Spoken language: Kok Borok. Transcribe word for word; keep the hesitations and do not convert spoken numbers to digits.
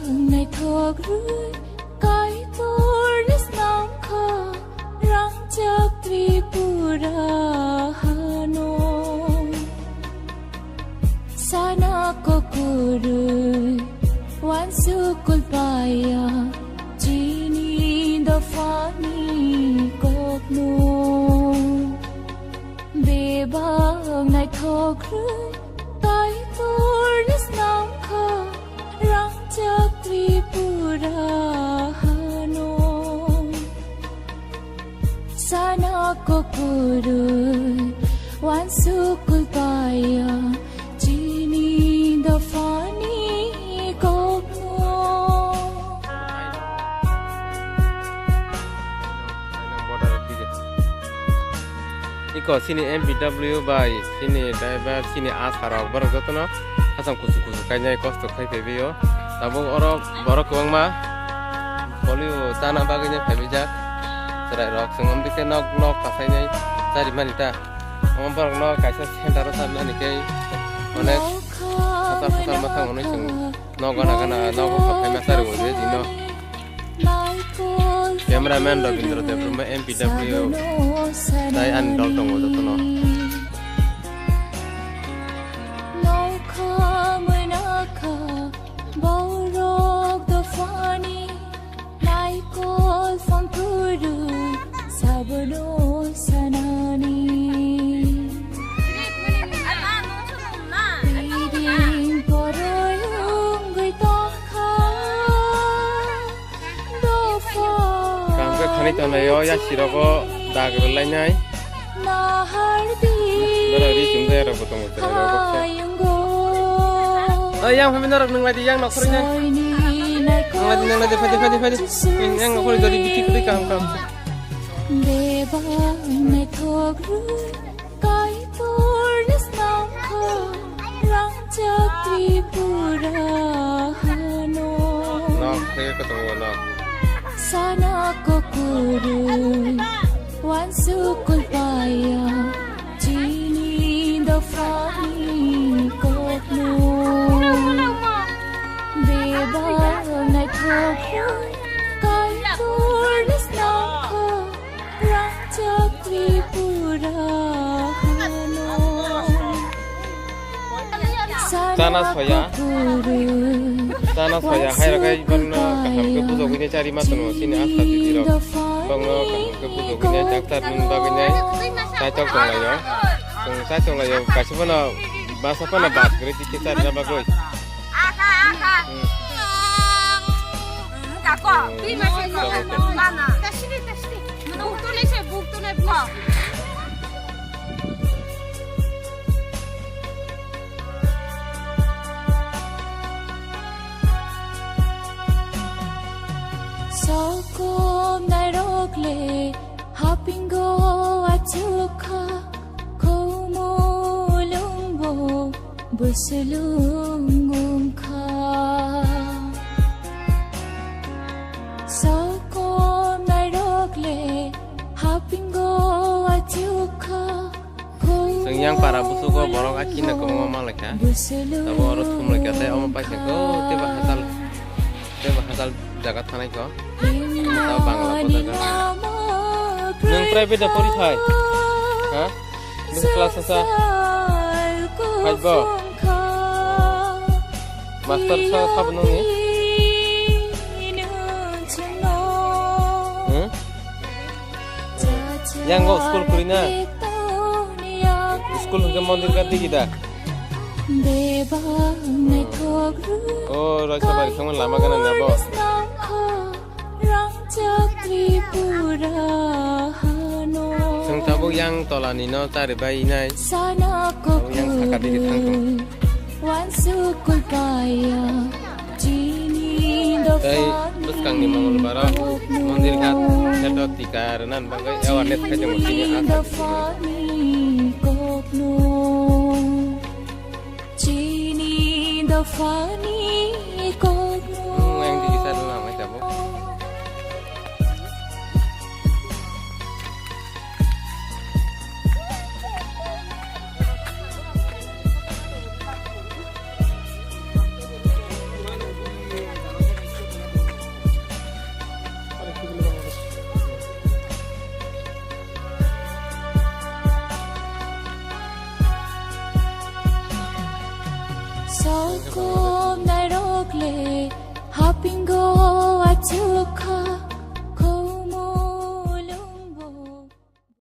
Naithok rwi Kaitorni snamkha rangchak Tripura hano. Sana kukurwi wansuk kulpaya chini dophani kokno. Bebak naithok rwi Kaitorni snamkha rangchak Tripura hano. Sana kukurwi wansuk kulpaya chini dophani kokno. Iko chini M P W bai chini driver chini asarok borok jotono hasam kuchuk kuchuk kainai kosto khai phaibaio. Tabuk oro borok kwbangma polio chana bagwi nai phaibaijak. Chwrairok chwng omdike nok nok kasainai charimani ta. Omo borokno kaisa center o charnani khe onek hatar hatar mathang hwnwi chwng nok gana gana nogo khaphai ma chari o je dino. Cameraman Rabindra Debbarma M P W tai ani dol tongo jotono. Nokha mwnakha borok dophani naikol phang kwrwi sabono sanani. Biding poroi wngwi tongkha. Kaham khe khanai tongnai o yasirogo dag rwlainai. Norok ri chumjai rokbo tongo chwrairok baksa. Oi, yang phai norok nwnglai di, yang nokhorwi nai. Nwnglai di, nwnglai di, phai di, phai di, phai di. Yang nokhorwi jodi bithi kwrwi kaham kaham. Bebak naithok rwi Kaitorni snamkha rangchak Tripura hano. Nok khe kwtwng o nok. Sana kukurwi wansuk kulpaya chini dophani kokno. Bebak naithok Kaitorni snamkha rangchak Tripura hano. Chana soya. Chana soya hai rok hai bono kaham khe bujogwi nai chari ma tono chini asta didi rok. Bono kaham khe bujogwi nai doctor ni bagwi nai chaitok tonglaio. Chwng chai tonglaio kaisa bono masa bono bad kwrwi tikhe charina bagwi. Aka, aka. Kako, bima se ko. Mana. Tasiri, tasiri. Buk tu ni se, buk tu ni buk. Sokom nairok le hapingo achukha, khumulungbo busulung wngkha. Sokom nairok le hapingo achukha. Chwng yang para busugo borok aki na kwbangma manlai kha. Tabo oro thum lai kha tei omo paisa ko tei ba hachal, tei ba hachal jaga thanai ko. Tabo Bangla bodol kha. Nwng private da pori phai? Ha? Bisi class sa? Phai bo? Master sa sabo nungni? Hmm? Yang go school kuri na? School hingke mondir ka digi da? O, Raisa bari thangma lama gana na bo? Chwng tabuk yang tola ni no chari bai nai. Tabuk yang saka digi thang tong. Tei bwskangni Mongolbaro Mondirghat kheto tika rwna bagwi awareness khai tongo chini Assam. Chini dophani kokno. Hmm, yang digi sa rwna mai tabuk. Tokom nairok le hapingo achukha.